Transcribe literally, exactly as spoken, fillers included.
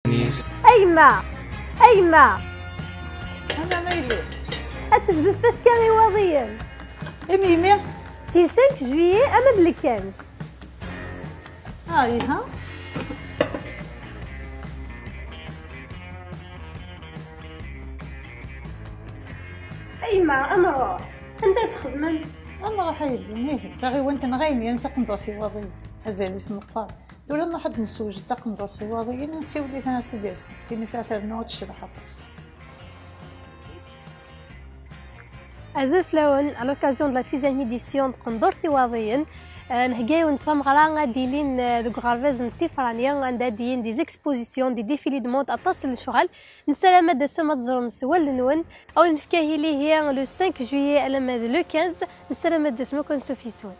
A yemma! A yemma! Ad tebdut taska i Iwaḍiyen. Imi, imi? Si le cinq juillet ama d le quinze. Ah, iha. A yemma, ad nruḥ. Anda ad txedmem? Ad nruḥ a yelli, ih, d taɣiwant-nneɣ ayen yan taqendurt Iwaḍiyen. Azal-is meqqer. Tura nruḥ ad d-nessewjed taqendurt Iwaḍiyen, nsiwel-iten ad tt-id-asen. Tin i ternu ad tecbeḥ aṭas. Azul fell-awen, à l'occasion de la sixième édition de Qendurt Iwaḍiyen, euh, nhegga-awen-d tameɣra ad d-ilin, euh, deg uɣerbaz n Tifrani, anda ad d-ilin des expositions, des défilés de mode, aṭas n lecɣal. Nessaram ad d-tasem ad teẓrem s wallen-nwen, ad wen-nefk ahil ihi le cinq juillet alamma d le quinze, nessaram ad d-tasem akk ansuf yes-wen.